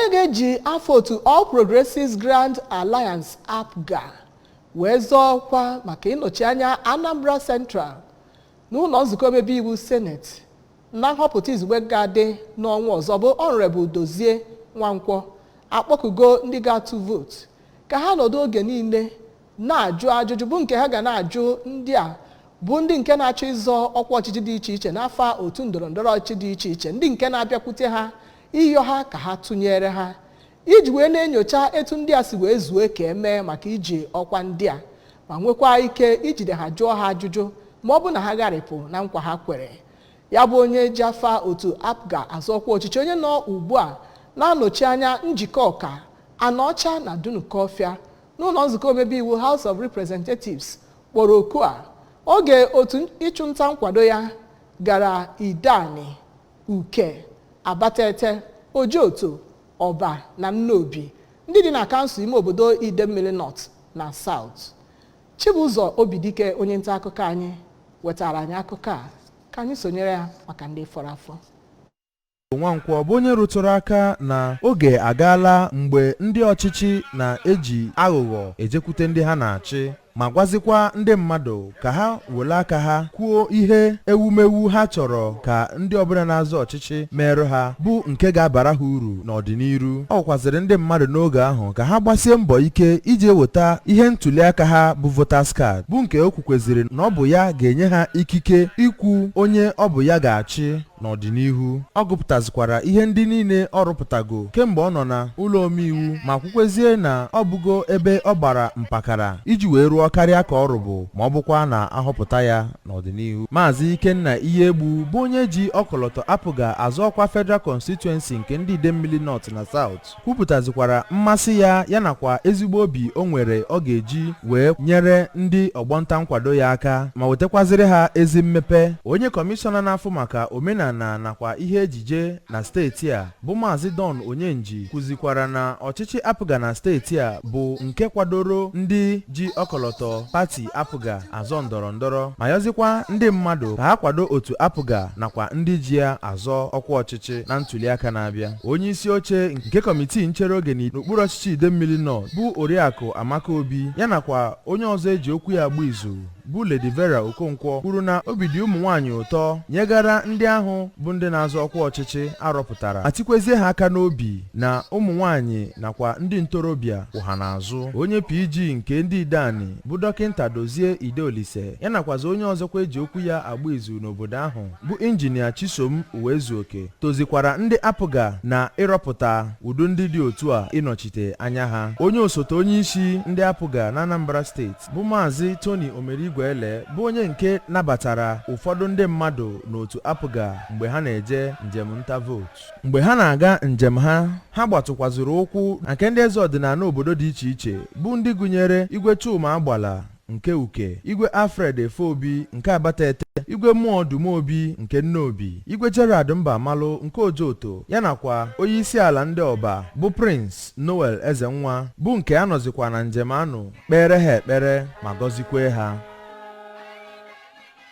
Onye ga-eji afa otu All Progressives Grand Alliance, APGA, wee zọọ ọkwa maka ịnọchi anya Anambra Central n'ụlọ nzukọ omebe iwu Senate na nhọpụta izugbe ga-adị n'ọnwa ọzọ, bụ Honorable Dozie Nwankwọ, akpọkugo ndị ga-atụ vootu ka ha nọdụ oge niile na-ajụ ajụjụ, bụ nke ha ga na-ajụ ndị a bụ ndị nke na-achọ ịzọ ọkwa ọchịchị dị iche iche n'afa otu ndọrọ ndọrọ ọchịchị dị iche iche, ndị nke na-abịakwute ha ịyọ ha ka ha tụnyere ha, iji wee na-enyocha etu ndị a si wee zue ka emee maka iji ọkwa ndị a, ma nwekwa ike ijide ha, jụọ ha ajụjụ ma ọ bụ na ha gharịpụ na nkwa ha kwere. Ya bụ onye ji afa otu APGA azọ ọkwa ọchịchị, onye nọ ugbu a na-anọchi anya Njikọ Ọka, Anaọcha na Dunukọfịa n'ụlọ nzukọ omebe iwu, House of Representatives, kpọrọ oku a oge otu ịchụnta nkwado ya gara Ideani, Uke, Abatete, Ojoto, Ọba na Nnobi, ndị dị na kansụl ime obodo Idemmili North na South. Chibụzọ Obidike, onye nta akụkọ anyị, wetara anyị akụkọ a. Ka anyị sonyere ya maka ndị fọrọ afọ. Nwankwọ bụ onye rụtụrụ aka na oge agaala mgbe ndị ọchịchị na-eji aghụghọ ejekwute ndị ha na-achị, ma gwazikwa ndị mmadụ ka ha were aka ha kwuo ihe ewumewu ha chọrọ ka ndị ọbụla na-azọ ọchịchị merụ ha, bụ nke ga-abara ha uru n'ọdịnihu. Ọ gwakwazịrị ndị mmadụ n'oge ahụ ka ha gbasie mbọ ike iji eweta ihe ntuli aka ha, bụ voters card, bụ nke o kwukweziri na ọ bụ ya ga-enye ha ikike ikwu onye ọ bụ ya ga-achị n'ọdịnihu. Ọ gụpụtazikwara ihe ndị niile ọ rụpụtago kemgbe ọ nọ na ụlọ omeiwu, ma kwukwezie na ọ bụgo ebe ọ gbara mpakara iji wee rụọ karịa ka ọ rụbụ ma ọ bụkwa na ahọpụta ya n'ọdịnihu. Maazị Ikenna Iyiegbu, bụ onye ji ọkọlọtọ APGA azọ ọkwa Federal Constituency nke ndị Idemmili North na South, kwupụtazikwara mmasị ya, ya nakwa ezigbo obi o nwere ọ ga-eji wee nyere ndị ọgbọnta nkwado ya aka ma wetakwazịrị ha ezi mmepe. Onye kọmishọna na-afụ maka omenala nakwa ihe ejije na steeti a, bụ Maazị Don Onyenji, kwuzikwara na ọchịchị APGA na steeti a bụ nke kwadoro ndị ji ọkọlọtọ pati APGA azọ ndọrọ ndọrọ, ma yọzikwa ndị mmadụ ka ha kwado otu APGA nakwa ndị ji ya azọ ọkwa ọchịchị na ntuliaka na-abịa. Onye isi oche nke kọmitii nchere oge n'okpuru ọchịchị Idemmili North, bụ Oriakụ Amaka Obi, ya nakwa onye ọzọ eji okwu ya agba izu, bụ Lady Vera Okonkwo, kwuru na obi dị ụmụ nwaanyị ụtọ nyegara ndị ahụ bụ ndị na-azọ ọkwa ọchịchị arọpụtara, ma tikwezie ha aka n'obi na ụmụ nwaanyị nakwa ndị ntorobịa kwụ ha n'azụ. Onye PG nke ndị Ideani, bụ Dọkịnta Dozie Ideolise, ya nakwazi onye ọzọkwa eji okwu ya agba izu n'obodo ahụ, bụ Injinia Chisom Uwezuoke, tozikwara ndị APGA na ịrọpụta udu ndị dị otu a ịnọchite anya ha. Onye osote onye isi ndị APGA na Anambra Steeti, bụ Maazị Tony Omerigwele, bụ onye nke nabatara ụfọdụ ndị mmadụ n'otu APGA mgbe ha na-eje njem nta vootu. Mgbe ha na-aga njem ha, ha gbatụkwaziri ụkwụ na nke ndị eze ọdịnala obodo dị iche iche, bụ ndị gụnyere Igwe Chuma Agbala nke Uke, Igwe Alfred Efeobi nke Abatete, Igwe Mmụọ Dumobi nke Nnobi, Igwe Gerard Mbamalụ nke Ojoto, ya nakwa onye isi ala ndị Ọba, bụ Prince Noel Ezenwa, bụ nke a nọzikwa na njem anụ kpere ha ekpere ma gọzikwe ha.